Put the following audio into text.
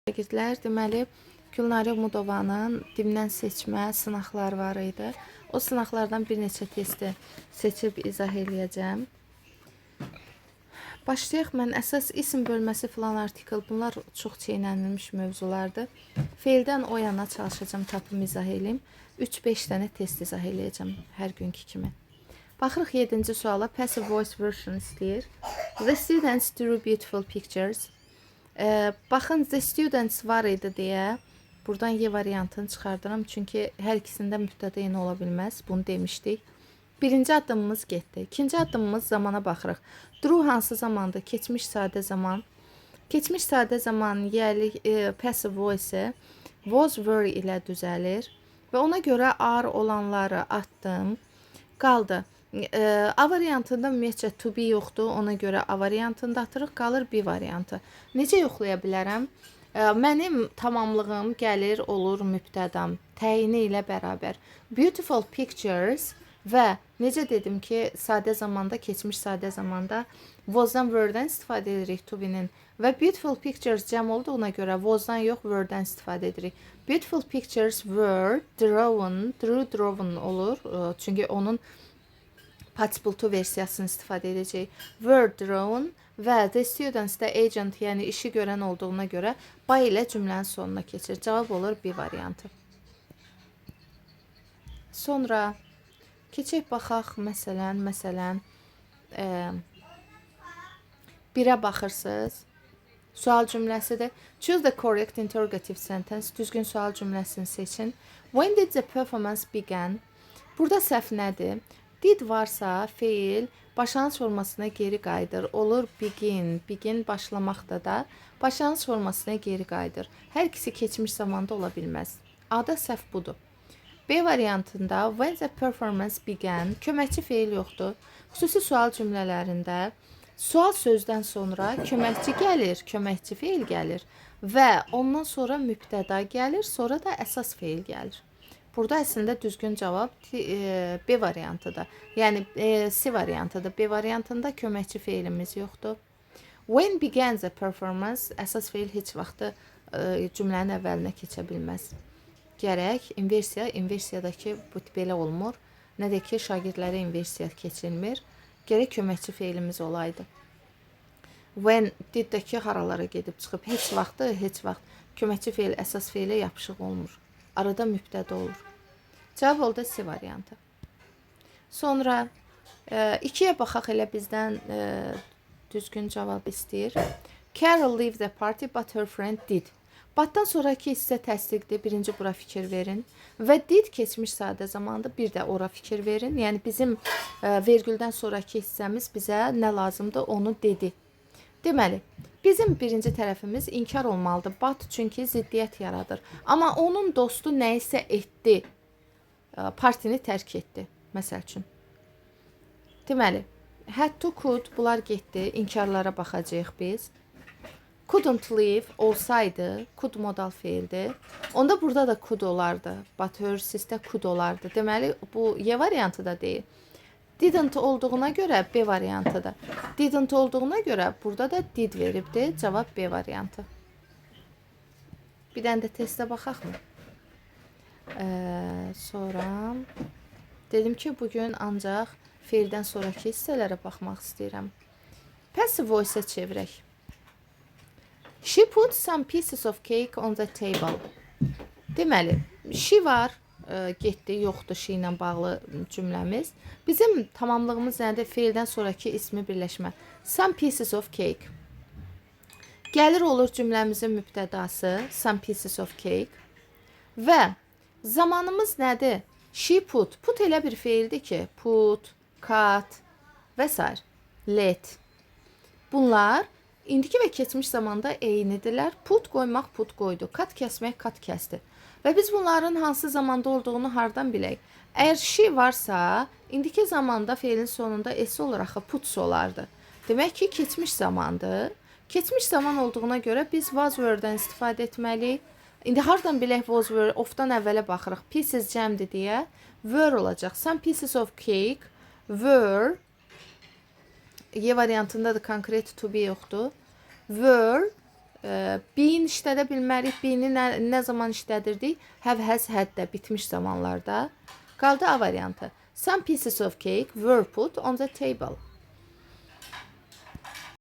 Şagirdlər, deməli, Gülnarə Umudovanın dimdən seçmə sınaqları var idi. O sınaqlardan bir neçə testi seçib izah eləyəcəm. Başlayaq. Mən əsas isim bölməsi filan artikel, bunlar çox çeynənilmiş mövzulardır. Feildən o yana çalışacağam, tapım izah eləyim. 3-5 dənə test izah eləyəcəm hər günkü kimi. Baxırıq 7-ci suala. Passive voice version istəyir. The students drew beautiful pictures. Baxın, the students var idi deyə buradan Y variantını çıxardıram. Çünki hər ikisində mübtəda eyni ola bilməz. Bunu demişdik. Birinci addımımız getdi. İkinci addımımız zamana baxırıq. Drew hansı zamandır? Keçmiş sadə zaman. Keçmiş sadə zaman yiyəlik passive voice was, were ilə düzəlir. Və ona görə are olanları atdım. Qaldı. A variantında ümumiyyətcə to be yoxdur. Ona görə A variantını da atırıq. Qalır B variantı. Necə yoxlaya bilərəm? Mənim tamamlığım gəlir, olur mübtədam təyini ilə bərabər. Beautiful pictures və necə dedim ki, sadə zamanda, keçmiş sadə zamanda was-dan, were-dən istifadə edirik to be-nin və beautiful pictures cəm olduğuna görə was-dan yox, were-dən istifadə edirik. Beautiful pictures were drawn, drew, drawn olur. Çünki onun participle two versiyasını istifadə edəcəyik. Were drawn və the students də agent, yəni işi görən olduğuna görə by ilə cümlənin sonuna keçir. Cavab olur B variantı. Sonra keçək baxaq, məsələn, birə baxırsınız. Sual cümləsidir. Choose the correct interrogative sentence. Düzgün sual cümləsini seçin. When did the performance begin? Burada səhv nədir? Did varsa feil başlanğıc formasına geri qayıdır. Olur begin. Begin başlamaqda da başlanğıc formasına geri qayıdır. Hər ikisi keçmiş zamanda ola bilməz. A-da səhv budur. B variantında when the performance began, köməkçi feil yoxdur. Xüsusi sual cümlələrində sual sözdən sonra köməkçi gəlir, köməkçi feil gəlir və ondan sonra mübtəda gəlir, sonra da əsas feil gəlir. Burada əslində düzgün cavab B variantıdır. Yəni C variantıdır. B variantında köməkçi feilimiz yoxdur. When began the performance, əsas feil heç vaxtı cümlənin əvvəlinə keçə bilməz. Gərək inversiya, inversiyadakı bu belə olmur. Nə də ki şagirdlərə inversiya keçilmir. Gərək köməkçi feilimiz olaydı. When did-dəki haralara gedib çıxıb. Heç vaxtı, heç vaxt köməkçi feil əsas feilə yapışıq olmur. Arada mübtəda olur. Cavab oldu C variantı. Sonra ikiyə baxaq, elə bizdən düzgün cavab istəyir. Carol leave the party, but her friend did. But-dan sonraki hissə təsdiqdir. Birinci bura fikir verin. Və did keçmiş sadə zamandır. Bir də ora fikir verin. Yəni bizim vergüldən sonraki hissəmiz bizə nə lazımdır, onu dedi. Deməli, bizim birinci tərəfimiz inkar olmalıdır. But çünki ziddiyyət yaradır. Amma onun dostu nə isə etdi. Partini tərk etdi, məsəl üçün. Deməli, had to, could, bunlar getdi. İnkarlara baxacağıq biz. Couldn't leave olsaydı, could modal feildir. Onda burada da could olardı. But her sister could olardı. Deməli, bu Y variantı da deyil. Didn't olduğuna görə B variantıdır. Didn't olduğuna görə burada da did veribdir. Cavab B variantı. Bir dənə də testə baxaq mı? Sonra dedim ki, bugün ancaq feildən sonraki hissələrə baxmaq istəyirəm. Passive voice-a çevirək. She put some pieces of cake on the table. Deməli, she var, getdi, yoxdur she ilə bağlı cümləmiz. Bizim tamamlığımız nədir? Feildən sonraki ismi birləşmə. Some pieces of cake. Gəlir olur cümləmizin mübtədası, some pieces of cake. Və zamanımız nədir? She put. Put elə bir feildir ki, put, cut və s. Let. Bunlar indiki və keçmiş zamanda eynidirlər. Put qoymaq, put qoydu. Cut kəsmək, cut kəsdi. Və biz bunların hansı zamanda olduğunu hardan bilək? Əgər she varsa, indiki zamanda feilin sonunda s olur axı, puts olardı. Demək ki, keçmiş zamandır. Keçmiş zaman olduğuna görə biz was, were-dən istifadə etməliyik. İndi hardan bilək was, were? Of-dan əvvələ baxırıq. Pieces cəmdir deyə were olacaq. Some pieces of cake were. Y variantında da konkret to be yoxdur. Were Been işlədə bilmərik. Been-i nə zaman işlədirdik? Have, has, had-də bitmiş zamanlarda. Qaldı A variantı. Some pieces of cake were put on the table.